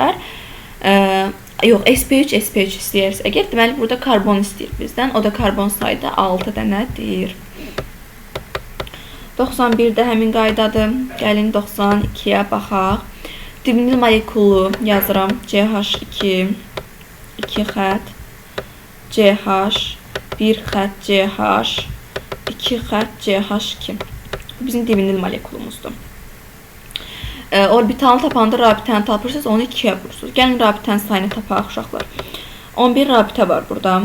əgər, yox, sp3, sp3 istəyirsə əgər, deməli, burada karbon istəyir bizdən. O da karbon sayı da 6 dənədir. 91-də həmin qaydadır. Gəlin 92-yə baxaq. Divinil molekulu yazıram. CH2, 2 xətt, CH, 1 xətt, CH, 2 xətt, CH2. Bu bizim divinil molekulumuzdur. Orbitalını tapanda rabitəni tapırsınız, onu 2-yə vurursunuz. Gəlin rabitənin sayını tapaq uşaqlar. 11 rabitə var burada.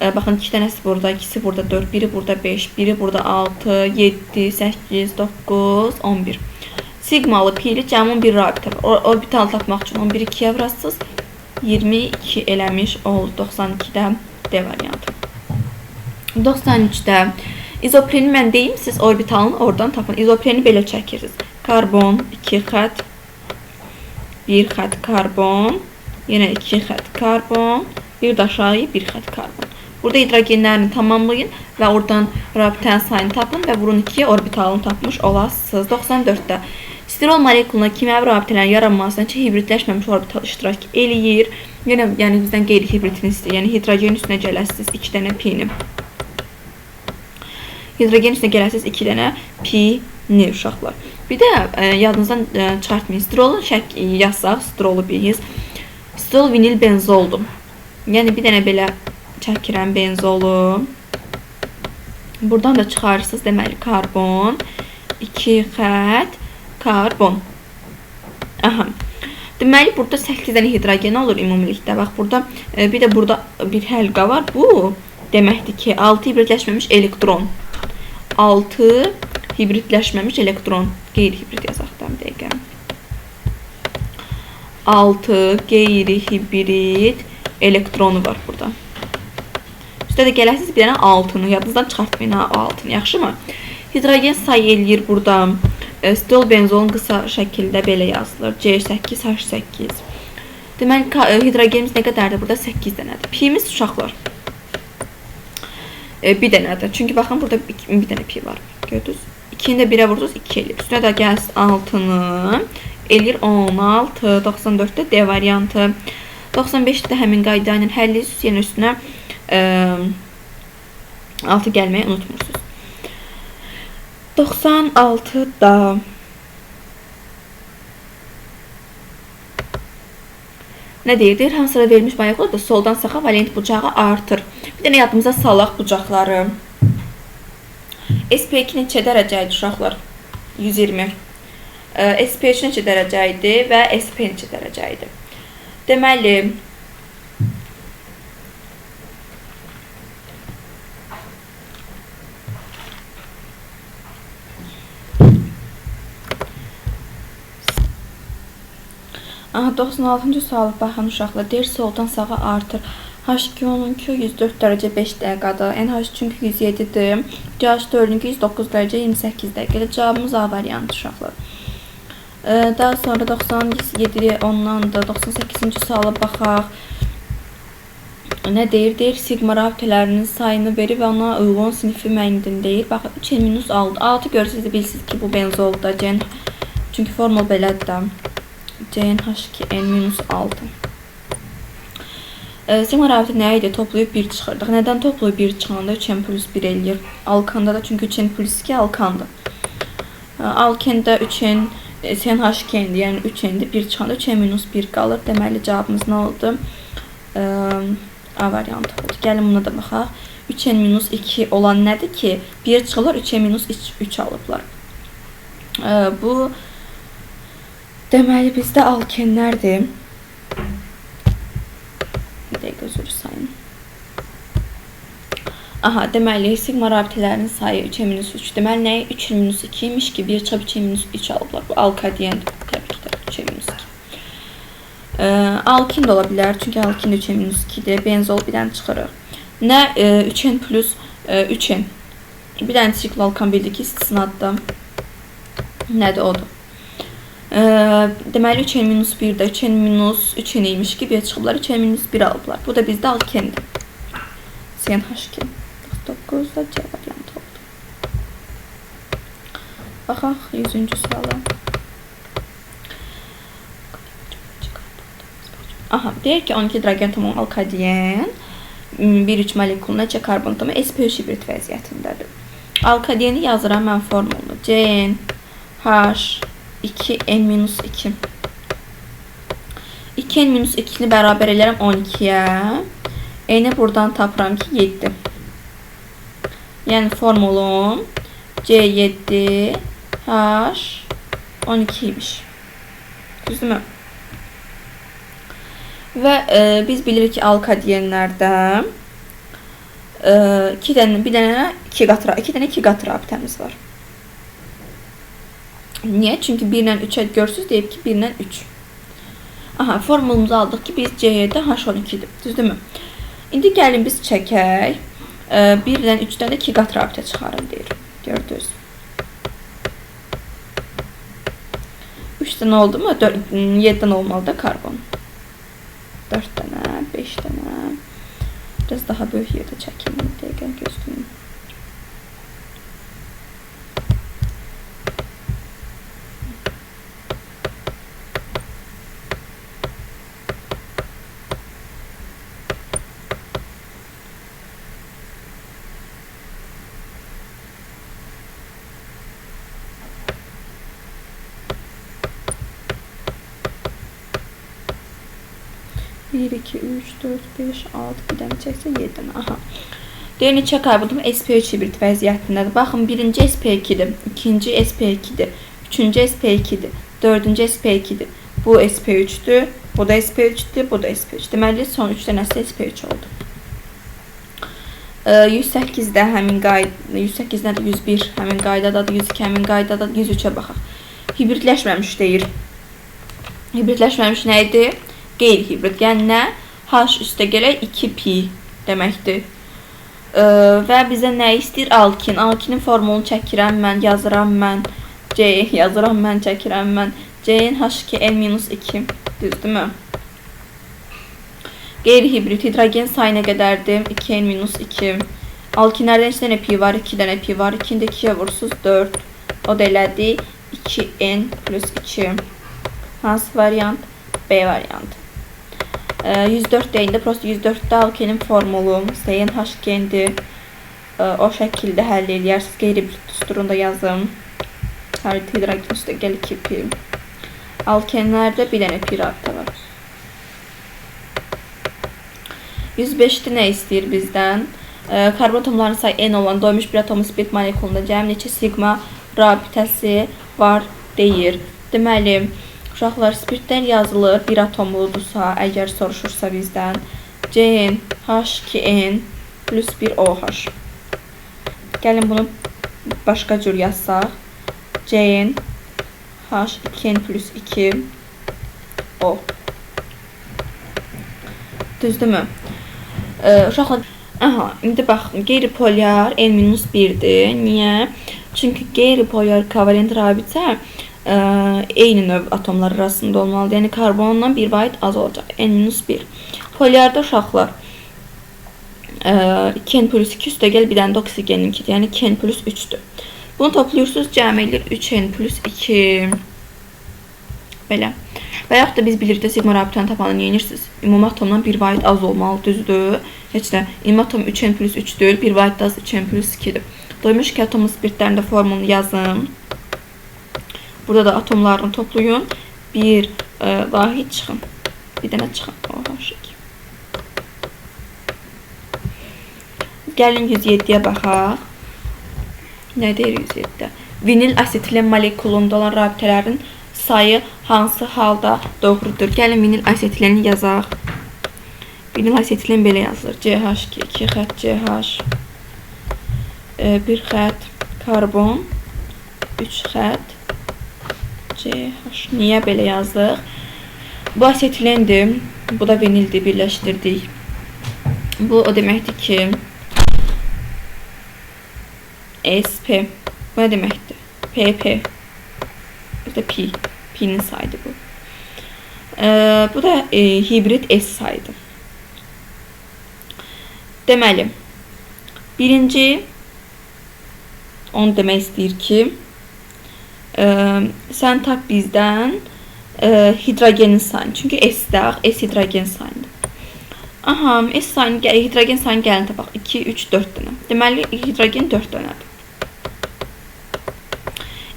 Baxın, 2 dənəsi burada, ikisi burada 4, biri burada 5, biri burada 6, 7, 8, 9, 11. Sigmalı, pili cəmi 11 rabitə var. Orbitalını tapmaq üçün 11-i 2-yə vurasınız. 22 eləmiş oldu. 92-də D variantı. 93-də izopreni mən deyim, siz orbitalını oradan tapın. İzopreni belə çəkirsiniz. Karbon, 2 xətt, 1 xətt karbon, yenə 2 xətt karbon, bir də aşağıya 1 xətt karbon. Burada hidrogenlərini tamamlayın və oradan rabitənin sayını tapın və vurun 2-yə orbitalını tapmış olasınız. 94-də stirol molekuluna kimyəvi rabitələrin yaranmasına neçə hibridləşməmiş orbital iştirak eləyir. Yenə, yəni bizdən qeyri-hibridini istəyir. Yəni hidrogen üstünə gələsiniz 2 dənə pi-ni. Hidrogen üstünə gələsiniz 2 dənə pi-ni uşaqlar. Bir də yadınızdan çıxartmayın. Stirolu yazsaq, stirolu biz. Stirol vinil benzoldur. Yəni bir dənə belə çəkirəm benzolu. Buradan da çıxarırsınız deməli karbon, 2 xətt karbon. Aha. Deməli burada 8 dənə hidrogen olur ümumilikdə. Bax burada bir də burada bir həlqa var. Bu deməkdir ki, 6 hibridləşməmiş elektron. 6 hibridləşməmiş elektron. Qeyri-hibrid yazaq da bir dəqiqə. 6 qeyri-hibrid elektronu var burada. Üstə də gələsiniz bir dənə 6-nı. Yadınızdan çıxartmayın ha, o 6-nı. Yaxşı mı? Hidrogen sayı eləyir burada. Stirol benzolun qısa şəkildə belə yazılır. C8H8. Deməli, hidrogenimiz nə qədərdir? Burada 8 dənədir. Pimiz uşaqlar. Bir dənədir. Çünki baxın, burada bir dənə pi var. Gördünüz? 2-ni də 1-ə vurdunuz, 2 eləyir. Üstünə də gəlsin 6-nı. Eləyir 16. 94-də D variantı. 95-də də həmin qayda ilə həll edirsiniz. Yəni üstünə 6 gəlməyi unutmursunuz. 96-da nə deyir? Deyir, hansısa verilmiş molekul da soldan sağa valent bucağı artır. Bir dənə yadımıza salaq bucaqları. sp2 neçə dərəcə idi uşaqlar? 120. sp3 neçə dərəcə idi və sp neçə dərəcə idi? Deməli, aha, 96-cı sualı baxın uşaqlar. Deyir, soldan sağa artır. H2-onunki 104 dərəcə 5 dəqiqədir. NH3-ünki 107-dir. CH4-ünki 109 dərəcə 28 dəqiqədir. Cavabımız A variantı uşaqlar. Daha sonra 97 ondan da 98-ci suala baxaq. Nə deyir? Deyir, sigma rabitələrinin sayını verir və ona uyğun sinifi müəyyən edin deyir. Baxın, 3N-6. 6 görürsünüz də bilirsiniz ki, bu benzoldur. CN, çünki formul belədir də. CNH2N-6. Sigma rabitə nə idi? Toplayıb 1 çıxırdıq. Nədən toplayıb 1 çıxanda 3N plus 1 eləyir? Alkanda da çünki 3N plus 2 alkandır. Alkenda 3N, CNH2N-dir, yəni 3N-dir. 1 çıxanda 3N minus 1 qalır. Deməli, cavabımız nə oldu? A variantı oldu. Gəlin buna da baxaq. 3N minus 2 olan nədir ki? 1 çıxırlar, 3N minus 3 alıblar. Bu, deməli, bizdə alkenlərdir. Bir dəqiqə özür sayın. Aha, deməli, sigma rabitələrinin sayı 3 minus 3. Deməli, nəyi? 3 minus 2 imiş ki, 1 çıxıb 3 minus 3 alıblar. Bu alkadiyendir. Təbii ki də 3 minus 2. Alkin də ola bilər. Çünki alkin də 3 minus 2-dir. Benzol bir dənə çıxırıq. Nə 3N plus 3N. Bir dənə sikloalkan bildik ki, istisnadır. Nədir odur? Deməli 3N minus 1-də 3N minus 3N imiş ki, 1 çıxıblar, 3N minus 1 alıblar. Bu da bizdə alkendir. CNH2. 9-da C variantı oldu. Baxaq 100-cü suala. Aha, deyək ki, 12 hidrogen atomu alkadien 1,3 molekulu neçə karbon atomu sp3 hibrid vəziyyətindədir. Alkadieni yazıram mən formulunu. CN H 2N-2. 2N-2-ni bərabər elərəm 12-yə. N-i buradan tapıram ki, 7. Yəni formulum C7 H 12 imiş. Düzdürmü? Və biz bilirik ki, alkadienlərdə iki dənə iki qat rabitəmiz var. Niyə? Çünki 1 ilə 3-ə görürsünüz, deyib ki, 1 ilə 3. Aha, formulumuzu aldıq ki, biz C7 H12-dir. Düzdürmü? İndi gəlin biz çəkək. 1 ilə 3-dən də 2 qat rabitə çıxarın deyir. Gördünüz. 3 dənə oldu mu? 7 dənə olmalı da karbon. 4 dənə, 5 dənə. Biraz daha böyük yerdə çəkim. Bir dəqiqə gözləyim. Bir, 2, 3, 4, 5, 6, bir dənə çəksə 7 dənə. Aha. Deyir, neçə karbon atomu sp3 hibrid vəziyyətindədir. Baxın, birinci sp2-dir, ikinci sp2-dir, üçüncü sp2-dir, dördüncü sp2-dir. Bu sp3-dür, bu da sp3-dür, bu da sp3. Deməli, son 3 dənəsi sp3 oldu. 108-də həmin qayda, 108 nədir? 101 həmin qaydadadır, 102 həmin qaydadadır, 103-ə baxaq. Hibridləşməmiş deyir. Hibridləşməmiş nə idi? Qeyri-hibrid, yəni nə? H üstə gələk 2pi deməkdir. Və bizə nə istəyir? Alkin. Alkinin formulunu çəkirəm mən, yazıram mən. C yazıram mən, çəkirəm mən. C-nin H2N-2. Düzdürmü? Qeyri-hibrid hidrogen sayı nə qədərdir? 2N-2. Alkinlərdə neçə dənə pi var? 2 dənə pi var. 2-ni də 2-yə vursuz 4. O da elədi 2N plus 2. Hansı variant? B variantı. 104 deyəndə prosta 104-də alkenin formulu CnH2n-dir. O şəkildə həll eləyərsiniz. Qeyri-hibrid düsturunu da yazım. Hər hidrogen üstə gəl 2pi. Alkenlərdə bir dənə pi rabitə var. 105-də nə istəyir bizdən? Karbon atomlarının sayı N olan doymuş bir atomlu spirt molekulunda cəmi neçə siqma rabitəsi var deyir. Deməli, uşaqlar, spirtlər yazılır, bir atomludursa, əgər soruşursa bizdən. CN, H2N plus 1 OH. Gəlin bunu başqa cür yazsaq. CN, H2N plus 2 O. Düzdürmü? Uşaqlar, aha, indi bax, qeyri-polyar N-1-dir. Niyə? Çünki qeyri-polyar kovalent rabitə eyni növ atomlar arasında olmalıdır. Yəni, karbondan bir vahid az olacaq. N-1. Polyarda uşaqlar 2N plus 2 üstə gəl bir dənə də oksigeninkidir. Yəni, 2N plus 3-dür. Bunu toplayırsınız, cəm edir 3N plus 2. Belə. Və yaxud da biz bilirik də siqma rabitəni tapanı niyə edirsiniz? Ümumi atomdan bir vahid az olmalı, düzdür? Heç nə. Ümumi atom 3N plus 3-dür, bir vahid az 3N plus 2-dir. Doymuş ki, atomlu spirtlərinin də formulunu yazın. Burada da atomlarını toplayın. Bir vahid çıxın. Bir dənə çıxın. OH2. Gəlin 107-yə baxaq. Nə deyir 107-də? Vinil asetilen molekulunda olan rabitələrin sayı hansı halda doğrudur? Gəlin vinil asetileni yazaq. Vinil asetilen belə yazılır. CH2, 2 xətt CH, 1 xətt karbon, 3 xətt CH. Niyə belə yazdıq? Bu asetilendir, bu da vinildir, birləşdirdik. Bu o deməkdir ki, SP. Bu nə deməkdir? PP. Bu da P. P'nin sayıdır bu. Bu da hibrid S sayıdır. Deməli, birinci onu demək istəyir ki, sən tap bizdən Hidrogenin sayını. Çünki S-də, S hidrogen sayındır. Aha, S sayını, hidrogen sayını gəlin tapaq. 2, 3, 4 dənə. Deməli, hidrogen 4 dənədir.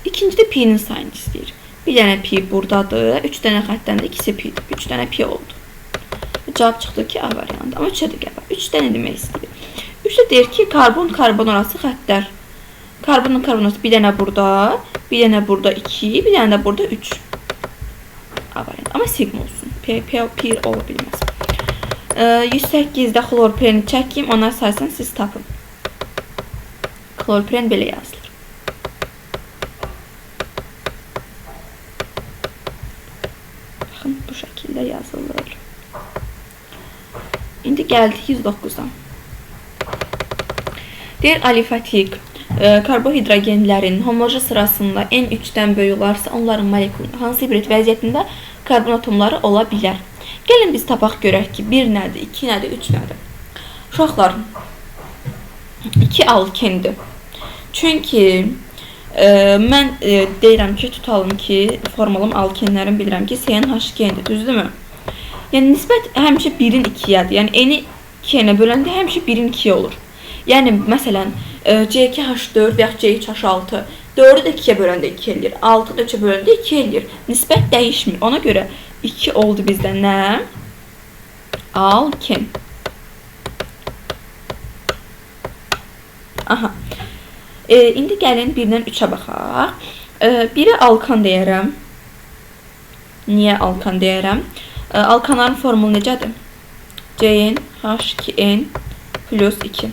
İkinci də pi-nin sayını istəyir. Bir dənə pi buradadır. 3 dənə xəttdən də ikisi pi-dir. 3 dənə pi oldu. Cavab çıxdı ki, A variantı. Amma 3-ə də gəlir. 3 dənə demək istəyir. 3 də deyir ki, karbon-karbon arası xəttlər. Karbonla karbon arası bir dənə burada, bir dənə burada 2, bir dənə də burada 3. A variantı. Amma sigma olsun. P, P, P ola bilməz. 108-də xlorpreni çəkim. Onlar sayısını siz tapın. Xlorpren belə yazılır. Baxın, bu şəkildə yazılır. İndi gəldik 109-a. Deyir, alifatik karbohidrogenlərin homoloji sırasında N3-dən böyük olarsa, onların molekulunda hansı hibrid vəziyyətində karbon atomları ola bilər? Gəlin biz tapaq görək ki, 1 nədir, 2 nədir, 3 nədir? Uşaqlar, 2 alkendir. Çünki mən deyirəm ki, tutalım ki, formulum alkenlərin bilirəm ki, CnH2n-dir, düzdürmü? Yəni, nisbət həmişə 1-in 2-yədir. Yəni, N-i 2-nə böləndə həmişə 1-in 2-yə olur. Yəni, məsələn, C2H4 və yaxud C3H6 4-ü də 2-yə böləndə 2 eləyir, 6-ı da 3-ə böləndə 2 eləyir. Nisbət dəyişmir. Ona görə 2 oldu bizdə nə? Alken. Aha. İndi gəlin 1-dən 3-ə baxaq. 1-ə alkan deyərəm. Niyə alkan deyərəm? Alkanların formulu necədir? Cn H2n plus 2.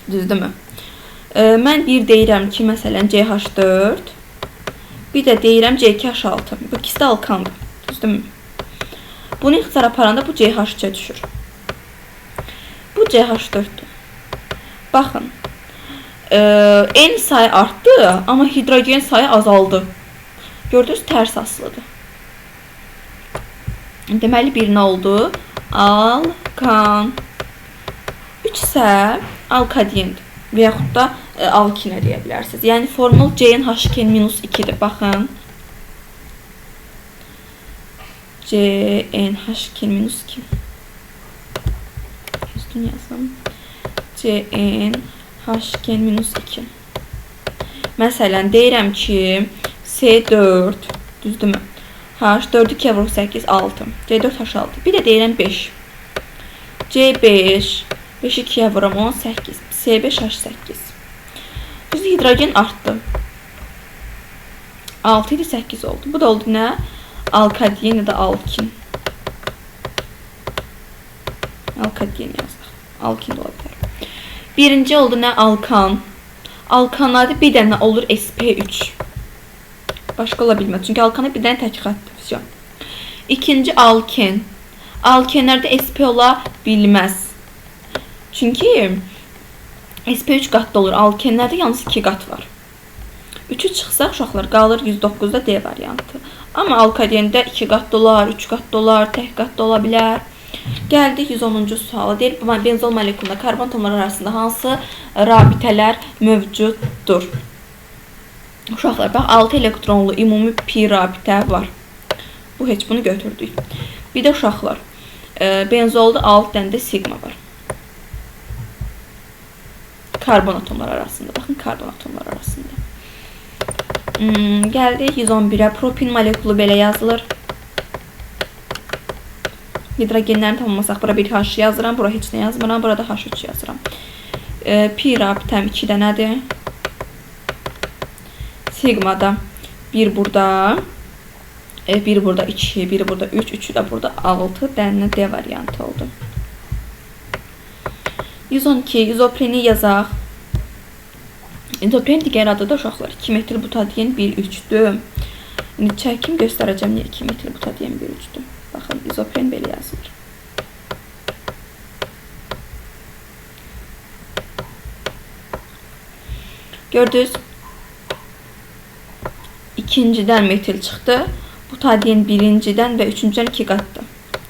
Düzdürmü? Mən 1 deyirəm ki, məsələn, CH4. Bir də deyirəm C2H6. Bu ikisi də alkandır. Düzdürmü? Bunu ixtisar aparanda bu CH3-ə düşür. Bu CH4-dür. Baxın. N sayı artdı, amma hidrogen sayı azaldı. Gördünüz, tərs asılıdır. Deməli, bir nə oldu? Alkan. 3 isə alkadiendir. Və yaxud da alkinə deyə bilərsiniz. Yəni, formul CnH2n-2-dir. Baxın. CnH2n-2. Üstünü yazım. CnH2n-2. Məsələn, deyirəm ki, C4, düzdürmü? H4, 2 vuruq 8, 6. C4H6. Bir də deyirəm 5. C5, 5 2-yə vururam 18. C5H8. Düzdür, hidrogen artdı. 6 idi, 8 oldu. Bu da oldu nə? Alkadien ya da alkin. Alkadien yazdıq. Alkin də ola bilər. Birinci oldu nə? Alkan. Alkanlarda bir dənə olur sp3. Başqa ola bilməz. Çünki alkana bir dənə tək xəttdir. İkinci alken. Alkenlərdə sp ola bilməz. Çünki sp3 qatda olur. Alkenlərdə yalnız 2 qat var. 3-ü çıxsaq uşaqlar qalır 109-da D variantı. Amma alkadiendə 2 qatda olar, 3 qatda olar, tək qatda ola bilər. Gəldik 110-cu suala. Deyir, benzol molekulunda karbon atomları arasında hansı rabitələr mövcuddur? Uşaqlar, bax, 6 elektronlu ümumi pi rabitə var. Bu heç bunu götürdük. Bir də uşaqlar, benzolda 6 dənə də sigma var. Karbon atomları arasında. Baxın, karbon atomları arasında. Gəldik 111-ə. Propin molekulu belə yazılır. Hidrogenlərini tamamlasaq, bura bir H yazıram, bura heç nə yazmıram, burada H3 yazıram. Pi rabitəm 2 dənədir. Sigmada 1 burada, 1 burada 2, 1 burada 3, 3-ü də burada 6 dənə D variantı oldu. 112, izopreni yazaq. İzopren digər adı da uşaqlar 2 metil butadien 1,3-dür. İndi çəkim göstərəcəm niyə 2 metil butadien 1,3-dür. Baxın, izopren belə yazılır. Gördünüz? İkincidən metil çıxdı. Butadien birincidən və üçüncüdən 2 qatdı.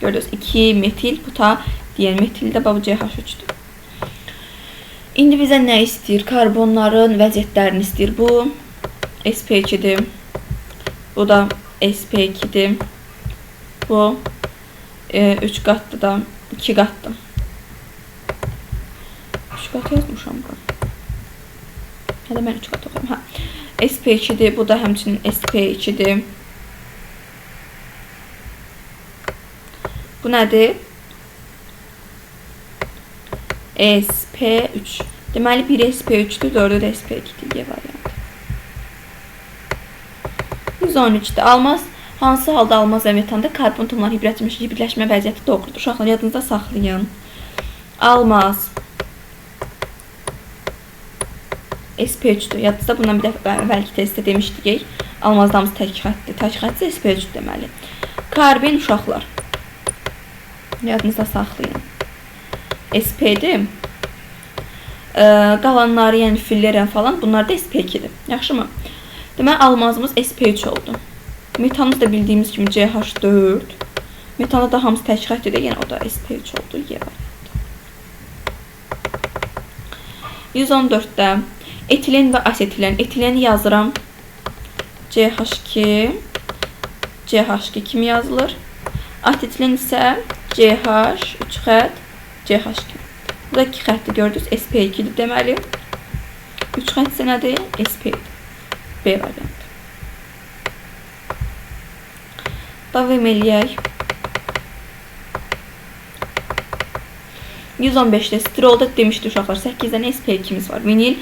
Gördünüz? 2 metil butadien. Metil də bu CH3-dür. İndi bizə nə istəyir? Karbonların vəziyyətlərini istəyir. Bu sp2-dir. Bu da sp2-dir. Bu 3 qatdır da, 2 qatdır. 3 qat yazmışam bura. Hələ mən 3 qat oxuyum. Hə. sp2-dir, bu da həmçinin sp2-dir. Bu nədir? sp3. Deməli, biri sp3-dür, 4-ü də sp2-dir. Y variantı. 113-də almaz. Hansı halda almaz və metanda karbon atomları hibridləşmə vəziyyəti doğrudur? Uşaqlar, yadınızda saxlayın. Almaz sp3-dür. Yadınızda bundan bir dəfə əvvəlki testdə demişdik. Almazlarımız tək xətdir. Tək xətsə sp3 deməli. Karbon uşaqlar. Yadınızda saxlayın. sp-dir. Qalanları, yəni filleren falan, bunlar da sp2-dir. Yaxşımı? Deməli, almazımız sp3 oldu. Metanımız da bildiyimiz kimi CH4. Metanda da hamısı tək xətdir, yəni o da sp3 oldu. Y variantı. 114-də etilen və asetilen. Etileni yazıram. CH2 CH2 kimi yazılır. Asetilen isə CH 3 xətt CH2. Burada 2 xətti gördünüz. sp2-dir deməli. 3 xətt isə nədir? sp-dir. B variantı. Davam eləyək. 115-də stirolda demişdi uşaqlar 8 dənə sp2-miz var. Vinil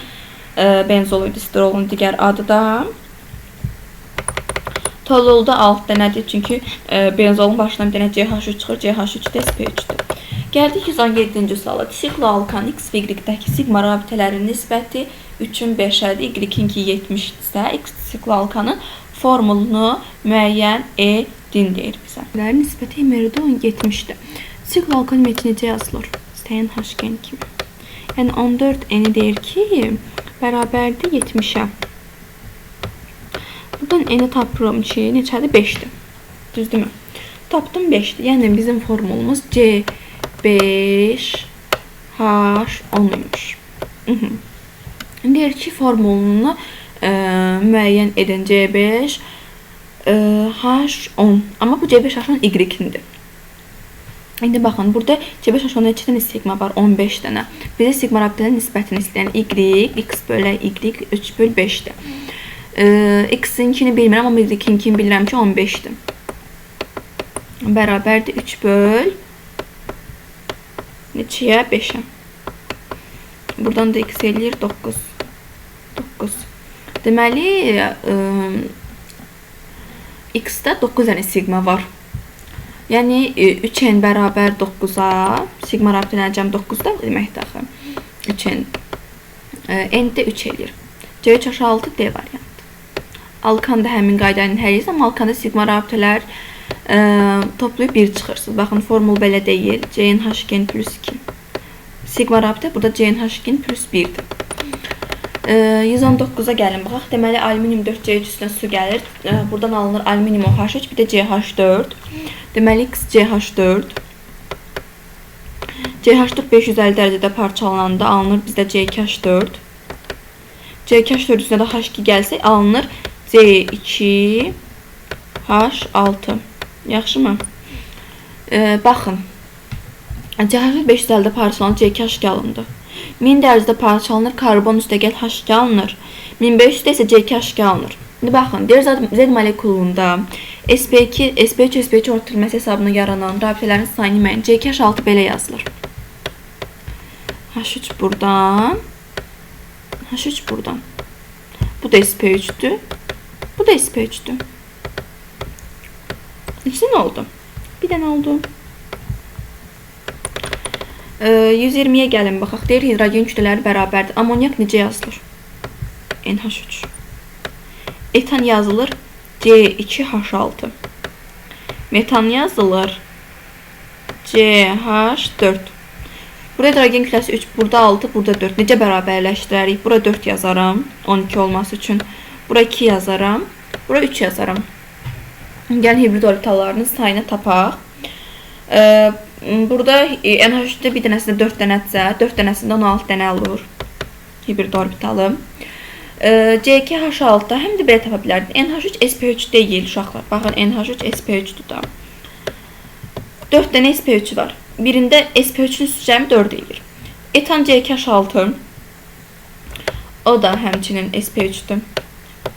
benzol idi stirolun digər adı da. Tololda 6 dənədir, çünki benzolun başına bir dənə CH3 çıxır, CH3 də sp3-dür. Gəldik 117-ci suala. Sikloalkan X və Y-dəki sigma rabitələrinin nisbəti 3-ün 5-ədir, Y-inki 70-dirsə, X sikloalkanın formulunu müəyyən edin deyir bizə. Nisbəti MR-də 70-dir. Sikloalkan ümumiyyətlə necə yazılır? İstəyən H-gen kimi. Yəni 14 N-i deyir ki, bərabərdir 70-ə. Buradan N-i tapıram ki, neçədir? 5-dir. Düzdürmü? Tapdım 5-dir. Yəni bizim formulumuz C5H10 imiş. Deyir ki, formulunu müəyyən edin C5H10. Amma bu C5H10 Y-indir. İndi baxın, burada C5H10-da neçə dənə sigma var? 15 dənə. Bizə sigma rabitənin nisbətini istəyən Y, X bölə Y 3 böl 5-dir. X-inkini bilmirəm, amma Y-inkini bilirəm ki, 15-dir. Bərabərdir 3 böl neçəyə? 5-ə. Buradan da X eləyir 9. 9. Deməli, X-də 9 dənə sigma var. Yəni, 3N bərabər 9-a, sigma rabitələrin cəmi 9-da deməkdir axı. 3N. N də 3 eləyir. C3H6 D variantı. Alkan da həmin qayda ilə həll edirsə, amma alkanda sigma rabitələr toplayıb 1 çıxırsınız. Baxın, formul belə deyil. CNH plus 2. Sigma rabitə burada CNH plus 1-dir. 119-a gəlin baxaq. Deməli, alüminium 4C3 üstünə su gəlir. Buradan alınır alüminium OH3, bir də CH4. Deməli, X CH4. CH4 550 dərəcədə parçalananda alınır bizdə C2H4. C2H4 üstünə də H2 gəlsə alınır C2H6. Yaxşımı? Baxın. CH4 550-də parçalanır, C2H2 alındı. 1000 dərəcədə parçalanır, karbon üstəgəl H2 alınır. 1500-də isə C2H2 alınır. İndi baxın, deyir Z molekulunda sp2, sp3, sp3 ortalaması hesabına yaranan rabitələrin sayını müəyyən. C2H6 belə yazılır. H3 buradan, H3 buradan. Bu da sp3-dür. Bu da sp3-dür. İkisi nə oldu? Bir dənə oldu. 120-yə gəlin baxaq. Deyir, hidrogen kütlələri bərabərdir. Amonyak necə yazılır? NH3. Etan yazılır C2H6. Metan yazılır CH4. Burada hidrogen kütləsi 3, burada 6, burada 4. Necə bərabərləşdirərik? Bura 4 yazaram, 12 olması üçün. Bura 2 yazaram, bura 3 yazaram. Gəlin hibrid orbitallarının sayını tapaq. Burada NH3-də bir dənəsində 4 dənədirsə, 4 dənəsində 16 dənə olur hibrid orbitalı. C2H6-da həm də belə tapa bilərdin. NH3 sp3 deyil uşaqlar. Baxın, NH3 sp3-dür da. 4 dənə sp3 var. Birində sp3-ün üstü cəmi 4 eləyir. Etan C2H6 o da həmçinin sp3-dür.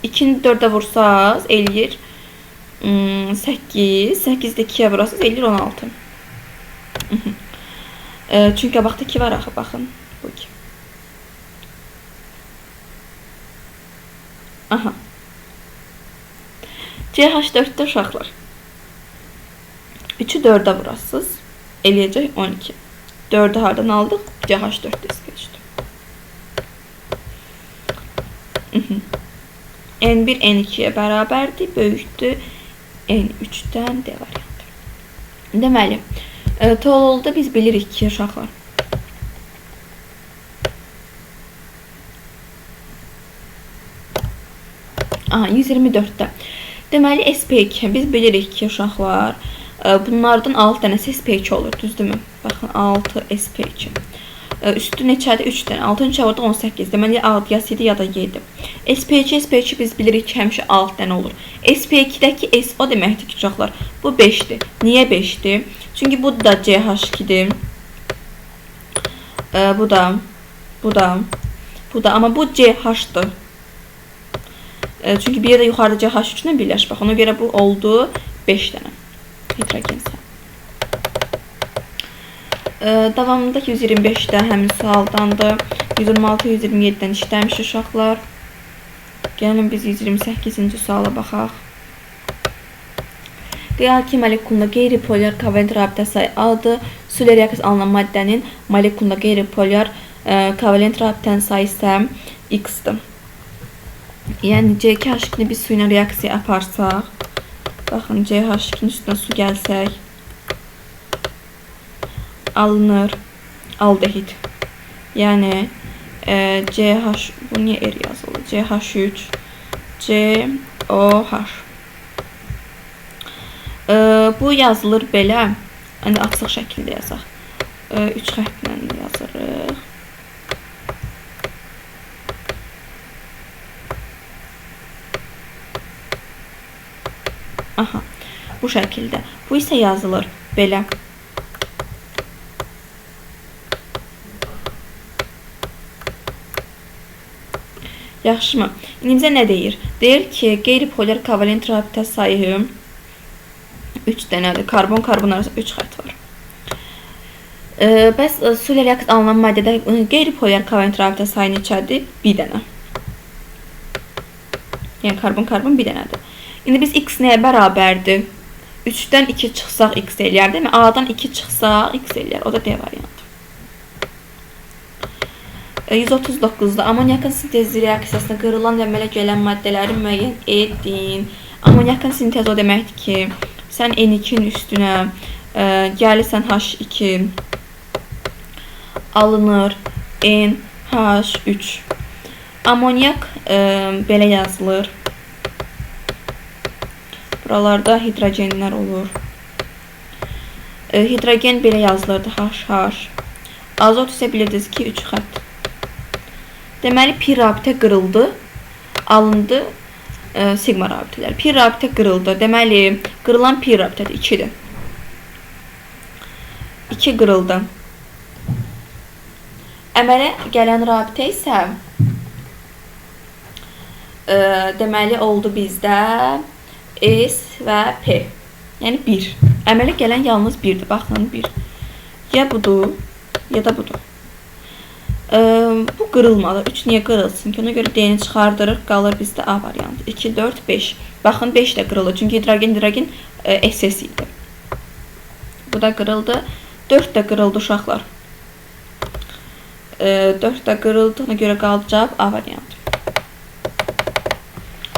2-ni 4-ə vursaz eləyir 8, 8-də 2-yə vurasız eləyir 16. Çünki qabaqda 2 var axı, baxın. Bu 2. Aha. CH4-də uşaqlar. 3-ü 4-ə vurasız eləyəcək 12. 4-ü hardan aldıq? CH4-də sp3-dür. N1 N2-yə bərabərdir, böyükdür N3-dən D variantı. Deməli, tololda biz bilirik ki, uşaqlar. Aha, 124-də. Deməli, sp2. Biz bilirik ki, uşaqlar, bunlardan 6 dənəsi sp2 olur, düzdürmü? Baxın, 6 sp2. Üstü neçədir? 3 dənə. 6-nı 3-ə vurduq 18. Deməli, A ya C-dir ya da Y-dir. sp2, sp2 biz bilirik ki, həmişə 6 dənə olur. sp2-dəki S o deməkdir ki, uşaqlar, bu 5-dir. Niyə 5-dir? Çünki bu da CH2-dir. Bu da, bu da, bu da. Amma bu CH-dır. Çünki bir də yuxarıda CH3 ilə birləşir. Bax, ona görə bu oldu 5 dənə hidrogen sayı. Davamında 125-də həmin sualdandır. 126, 127-dən işləmiş uşaqlar. Gəlin biz 128-ci suala baxaq. Q2 molekulunda qeyri-polyar kovalent rabitə sayı A-dır. Su ilə reaksiya alınan maddənin molekulunda qeyri-polyar kovalent rabitənin sayı isə X-dir. Yəni C2H2-ni biz su ilə reaksiya aparsaq, baxın CH2-nin üstünə su gəlsək, alınır aldehid. Yəni CH, bu niyə R yazılır? CH3, COH. Bu yazılır belə, yəni açıq şəkildə yazaq. 3 xəttlə yazırıq. Aha, bu şəkildə. Bu isə yazılır belə. Yaxşımı? İndi bizə nə deyir? Deyir ki, qeyri-polyar kovalent rabitə sayı 3 dənədir. Karbon-karbon arasında 3 xətt var. Bəs su ilə reaksiya alınan maddədə qeyri-polyar kovalent rabitə sayı neçədir? 1 dənə. Yəni karbon-karbon 1 dənədir. İndi biz x nəyə bərabərdir? 3-dən 2 çıxsaq x eləyər, deyil mi? A-dan 2 çıxsaq x eləyər. O da D variantı. 139-da amonyakın sintezi reaksiyasında qırılan və əmələ gələn maddələri müəyyən edin. Amonyakın sintezi o deməkdir ki, sən N2-nin üstünə gəlirsən H2 alınır NH3. Amonyak belə yazılır. Buralarda hidrogenlər olur. Hidrogen belə yazılırdı. H, H. Azot isə bilirdiniz ki, 3 xətt. Deməli, pi rabitə qırıldı. Alındı siqma rabitələr. Pi rabitə qırıldı. Deməli, qırılan pi rabitədir. 2-dir. 2 qırıldı. Əmələ gələn rabitə isə deməli, oldu bizdə S və P. Yəni 1. Əmələ gələn yalnız 1-dir. Baxın, 1. Ya budur, ya da budur. Bu qırılmadı. 3 niyə qırılsın ki? Ona görə D-ni çıxardırıq. Qalır bizdə A variantı. 2, 4, 5. Baxın, 5 də qırılır. Çünki hidrogen, SS idi. Bu da qırıldı. 4 də qırıldı uşaqlar. 4 də qırıldı. Ona görə qaldı cavab A variantı.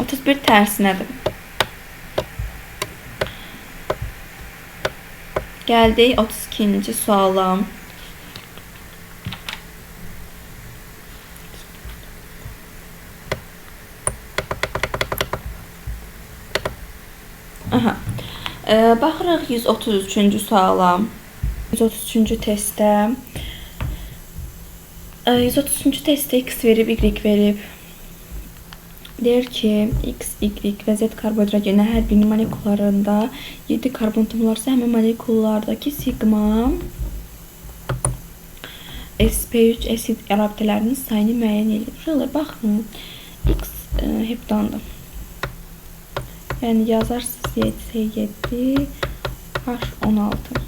31 tərsinədir. Gəldik 32-ci suala. Aha. Baxırıq 133-cü suala. 133-cü testdə. 133-cü testdə X verib, Y verib. Deyir ki, X, Y və Z karbohidrogenin hər birinin molekullarında 7 karbon atomu varsa, həmin molekullardakı siqma sp3 s rabitələrinin sayını müəyyən edir. Uşaqlar, baxın, X heptandır. Yəni, yazarsınız C7, H16.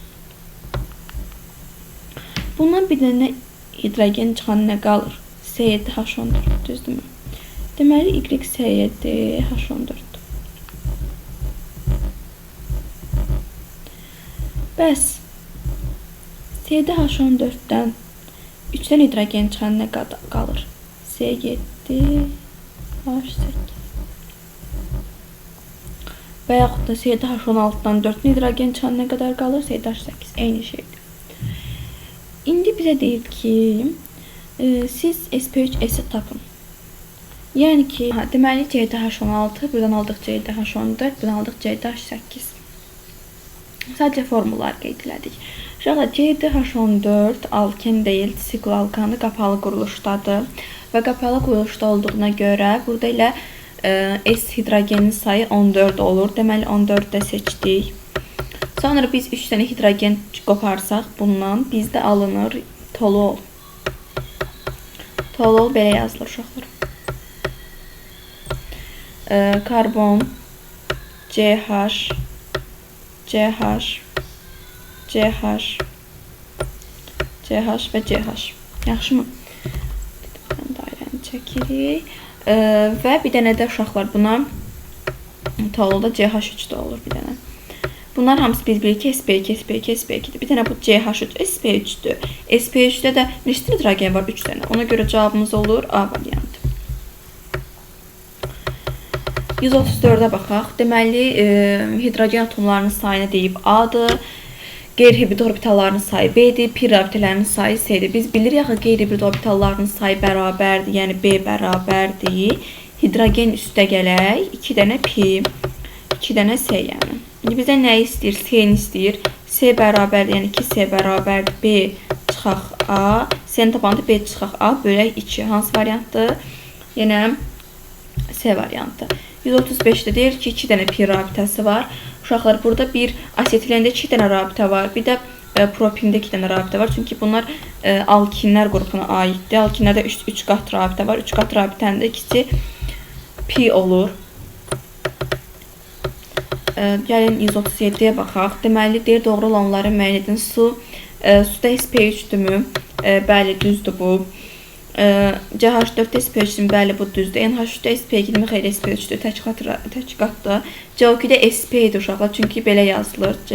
Bundan bir dənə hidrogen çıxan nə qalır? C7, H14, düzdürmü? Deməli, Y C7, H14. Bəs, C7, H14-dən 3 dənə hidrogen çıxan nə qalır? C7, H8. Və yaxud da C7, H16-dan 4 hidrogen çıxan nə qədər qalır? C7, H8. Eyni şeydir. İndi bizə deyir ki, siz sp3 S-i tapın. Yəni ki, deməli C7H16, buradan aldıq C7H14, buradan aldıq C7H8. Sadəcə formullar qeyd elədik. Uşaqlar, C7H14 alken deyil, sikloalkanı qapalı quruluşdadır. Və qapalı quruluşda olduğuna görə burada elə S hidrogenin sayı 14 olur. Deməli, 14 də seçdik. Sonra biz 3 dənə hidrogen qoparsaq bundan bizdə alınır tolol. Tolol belə yazılır uşaqlar. Karbon, CH, CH, CH, CH və CH. Yaxşımı? Dairəni çəkirik. Və bir dənə də uşaqlar buna tololda CH3 də olur bir dənə. Bunlar hamısı biz bilirik ki, sp2, sp2, sp2-dir. Bir dənə bu CH3, sp3-dür. sp3-də də neçə hidrogen var? 3 dənə. Ona görə cavabımız olur A variantı. 134-ə baxaq. Deməli, hidrogen atomlarının sayını deyib A-dır. Qeyri-hibrid orbitallarının sayı B-dir. Pi rabitələrinin sayı C-dir. Biz bilirik axı qeyri-hibrid orbitallarının sayı bərabərdir. Yəni B bərabərdir. Hidrogen üstə gələk. 2 dənə pi, 2 dənə C yəni. İndi bizə nə istəyir? C-ni istəyir. C bərabərdir, yəni 2C bərabərdir. B çıxaq A. C-ni tapanda B çıxaq A bölək 2. Hansı variantdır? Yenə C variantı. 135-də deyir ki, 2 dənə pi rabitəsi var. Uşaqlar, burada bir asetilende 2 dənə rabitə var. Bir də propində 2 dənə rabitə var. Çünki bunlar alkinlər qrupuna aiddir. Alkinlərdə 3 qat rabitə var. 3 qat rabitənin də ikisi pi olur. Gəlin 137-yə baxaq. Deməli, deyir, doğru olanları müəyyən edin. Su, suda sp3-dürmü? Bəli, düzdür bu. CH4-də sp3-dürmü? Bəli, bu düzdür. NH3-də sp2-dürmü? Xeyr, sp3-dür. Tək qatdır. CO2-də sp-dir uşaqlar. Çünki belə yazılır. C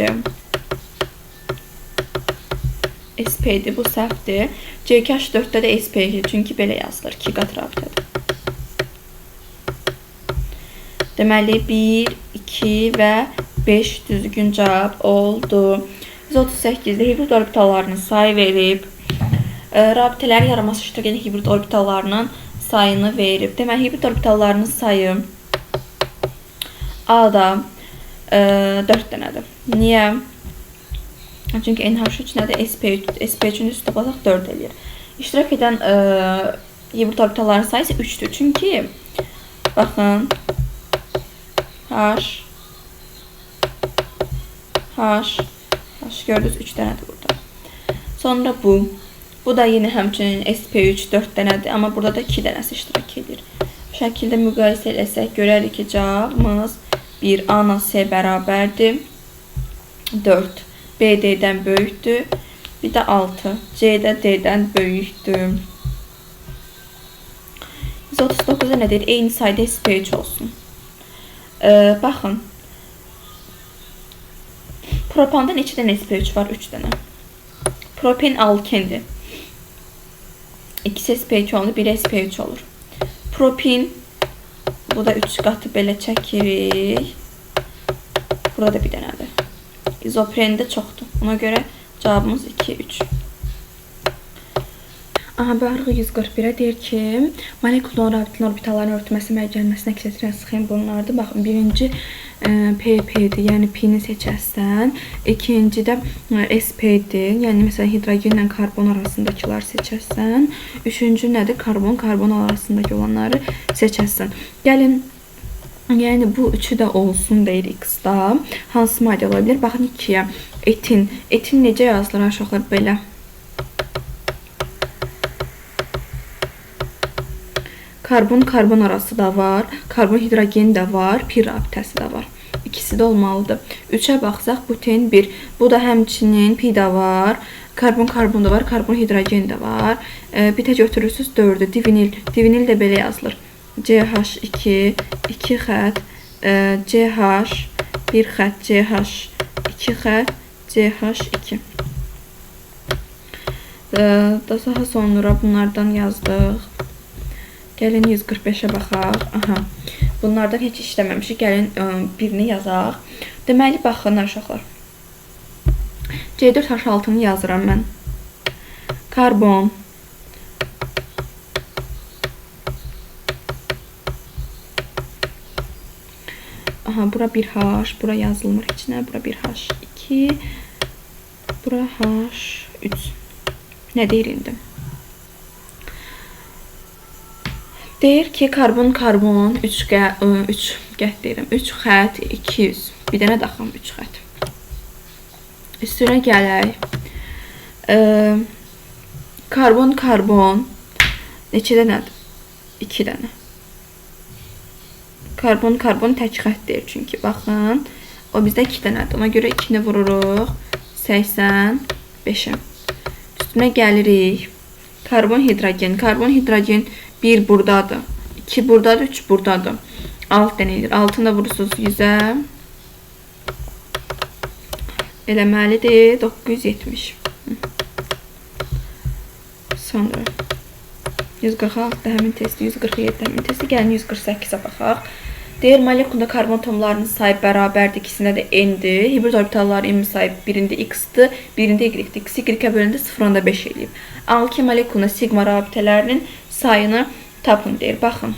sp-dir. Bu səhvdir. C2H4-də də sp2-dir. Çünki belə yazılır. 2 qat rabitədir. Deməli, 1, 2 və 5 düzgün cavab oldu. 138-də hibrid orbitallarının sayı verib. Rabitələrin yaranması iştirak edən hibrid orbitallarının sayını verib. Deməli, hibrid orbitallarının sayı A-da 4 dənədir. Niyə? Çünki NH3 nədir? sp3. sp3-ün üstü toplasaq 4 eləyir. İştirak edən hibrid orbitallarının sayı isə 3-dür. Çünki, baxın, H, H, H gördünüz 3 dənədir burada. Sonra bu. Bu da yenə həmçinin sp3 4 dənədir, amma burada da 2 dənəsi iştirak edir. Bu şəkildə müqayisə eləsək, görərik ki, cavabımız 1 A ilə C bərabərdir. 4 B D-dən böyükdür. Bir də 6 C də D-dən böyükdür. 139-da nə deyir? Eyni sayda sp3 olsun. Baxın, propanda neçə dənə sp3 var? 3 dənə. Propen alkendir. İkisi sp2 olur, biri sp3 olur. Propin, bu da 3 qatı belə çəkirik. Burada da bir dənədir. İzoprendə çoxdur. Ona görə cavabımız 2, 3. Aha, baxırıq 141-ə deyir ki, molekulun rabitənin orbitalların örtməsi müəyyən gəlməsini əks etdirən sxem bunlardır. Baxın, birinci PP-dir, yəni P-ni seçərsən. İkincidə SP-dir, yəni məsələn hidrogenlə karbon arasındakıları seçərsən. Üçüncü nədir? Karbon, karbon arasındakı olanları seçərsən. Gəlin, yəni bu üçü də olsun deyir X-da. Hansı maddə ola bilər? Baxın 2-yə. Etin. Etin necə yazılır uşaqlar? Belə. Karbon, karbon arası da var. Karbon, hidrogen də var. Pi rabitəsi də var. İkisi də olmalıdır. 3-ə baxsaq, buten 1. Bu da həmçinin pi də var. Karbon, karbon da var. Karbon, hidrogen də var. Bir də götürürsünüz 4-ü. Divinil. Divinil də belə yazılır. CH2, 2 xətt, CH, 1 xətt, CH, 2 xətt, CH2. Daha sonra bunlardan yazdıq. Gəlin 145-ə baxaq. Aha. Bunlardan heç işləməmişik. Gəlin birini yazaq. Deməli, baxın uşaqlar. C4H6-nı yazıram mən. Karbon. Aha, bura 1H, bura yazılmır heç nə. Bura 1H2, bura H3. Nə deyir indi? Deyir ki, karbon, karbon, 3 xətt deyirəm, 3 xətt, 200. Bir dənə daxam 3 xətt. Üstünə gələk. Karbon, karbon, neçə dənədir? 2 dənə. Karbon, karbon tək xətt deyir çünki. Baxın, o bizdə 2 dənədir. Ona görə 2-ni vururuq 85-ə. Üstünə gəlirik. Karbon, hidrogen. Karbon, hidrogen 1 buradadır, 2 buradadır, 3 buradadır. 6 dənə edir. 6-nı da vurursunuz 100-ə. Eləməlidir 970. Sonra 146 da həmin testi, 147 də həmin testi. Gəlin 148-ə baxaq. Deyir, molekulda karbon atomlarının sayı bərabərdir, ikisində də N-dir. Hibrid orbitalları M sayı birində X-dir, birində Y-dir. X Y-ə böləndə 0,5 eləyib. Alkin molekulunda sigma rabitələrinin sayını tapın deyir. Baxın,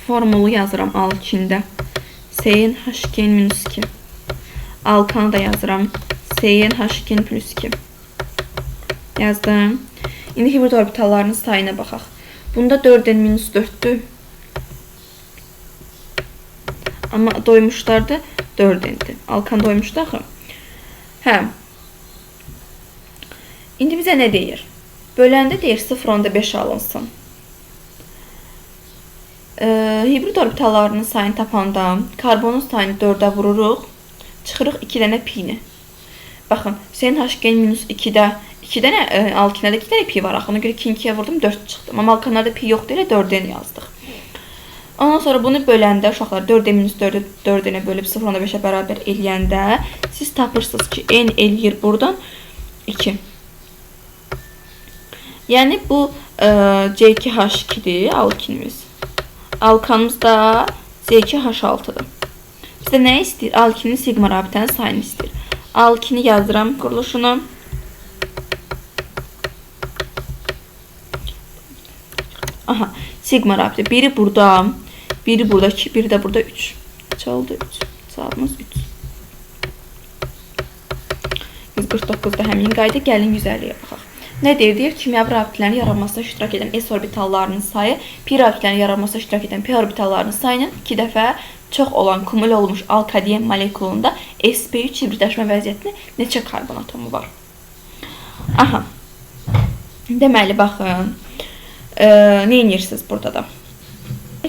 formulu yazıram alkində. Sn H2N minus 2. Alkanı da yazıram. Sn H2N plus 2. Yazdım. İndi hibrid orbitallarının sayına baxaq. Bunda 4N minus 4-dür. Amma doymuşlardı 4N-dir. Alkan doymuşdu axı. Hə. İndi bizə nə deyir? Böləndə deyir 0,5 alınsın. Hibrid orbitallarının sayını tapanda karbonun sayını 4-ə vururuq. Çıxırıq 2 dənə pi-ni. Baxın, Sn H2N minus 2-də 2 dənə alkinlərdə 2 dənə pi var axı. Ona görə 2-ni 2-yə vurdum 4 çıxdı. Amma alkanlarda pi yoxdur, elə 4N yazdıq. Ondan sonra bunu böləndə uşaqlar 4N minus 4-ü 4N-ə bölüb 0,5-ə bərabər eləyəndə siz tapırsınız ki, N eləyir buradan 2. Yəni bu C2H2-dir alkinimiz. Alkanımız da C2H6-dır. Bizdə nə istəyir? Alkinin sigma rabitənin sayını istəyir. Alkini yazıram quruluşunu. Aha, sigma rabitə. Biri burada, biri burada 2, biri də burada 3. Neçə oldu? 3. Cavabımız 3. 149-da həmin qayda. Gəlin 150-yə baxaq. Nə deyir? Deyir, kimyəvi rabitələrin yaranmasında iştirak edən S orbitallarının sayı pi rabitələrin yaranmasında iştirak edən P orbitallarının sayının 2 dəfə çox olan kumul olmuş alkadien molekulunda sp3 hibridləşmə vəziyyətində neçə karbon atomu var? Aha. Deməli, baxın. Nə edirsiniz burada da?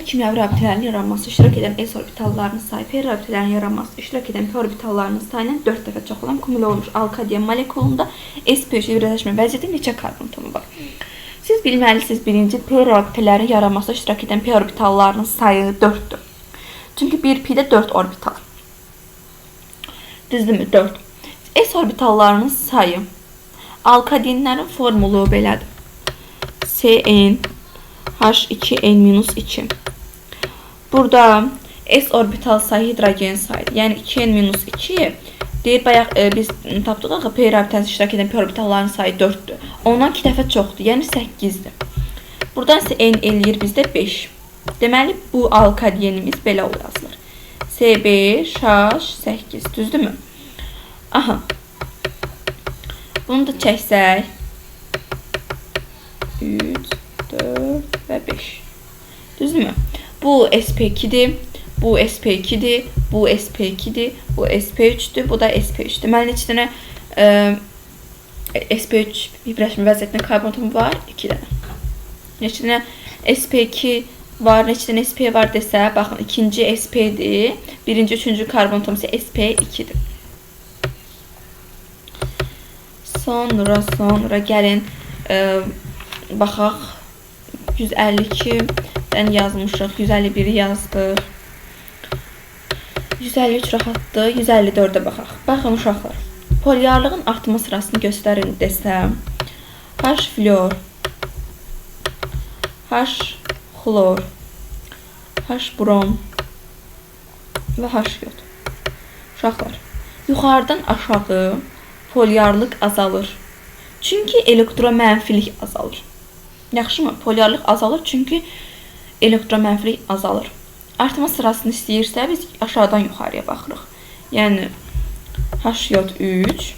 Kimyəvi rabitələrin yaranması iştirak edən S orbitallarının sayı P rabitələrin yaranması iştirak edən P orbitallarının sayından 4 dəfə çox olan kumul olmuş alkadien molekulunda sp3 hibridləşmə vəziyyətində neçə karbon atomu var? Siz bilməlisiniz, birinci P rabitələrin yaranması iştirak edən P orbitallarının sayı 4-dür. Çünki 1 P-də 4 orbital. Düzdürmü? 4. S orbitallarının sayı alkadienlərin formulu belədir. Sn H2N-2. Burada S orbital sayı hidrogen sayıdır. Yəni 2N-2 deyir, bayaq biz tapdıq axı P rabitəsində iştirak edən P orbitallarının sayı 4-dür. Ondan 2 dəfə çoxdur, yəni 8-dir. Buradan isə N eləyir bizdə 5. Deməli, bu alkadienimiz belə yazılır. C5, H8. Düzdürmü? Aha. Bunu da çəksək. 3, 4 və 5. Düzdürmü? Bu sp2-dir. Bu sp2-dir. Bu sp2-dir. Bu sp3-dür. Bu da sp3-dür. Deməli, neçə dənə sp3 hibridləşmə vəziyyətində karbon atomu var? 2 dənə. Neçə dənə sp2 var, neçə dənə sp var desə, baxın, ikinci sp-dir. Birinci, üçüncü karbon atomu isə sp2-dir. Sonra gəlin baxaq. 152-dən yazmışıq, 151-i yazdıq. 153 rahatdır, 154-ə baxaq. Baxın uşaqlar, polyarlığın artma sırasını göstərin desəm, H flor, H xlor, H brom və H yod. Uşaqlar, yuxarıdan aşağı polyarlıq azalır. Çünki elektromənfilik azalır. Yaxşımı? Polyarlıq azalır çünki elektromənfilik azalır. Artma sırasını istəyirsə biz aşağıdan yuxarıya baxırıq. Yəni H yod 3,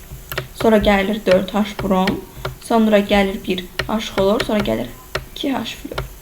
sonra gəlir 4 H brom, sonra gəlir 1 H xlor, sonra gəlir 2 H flor.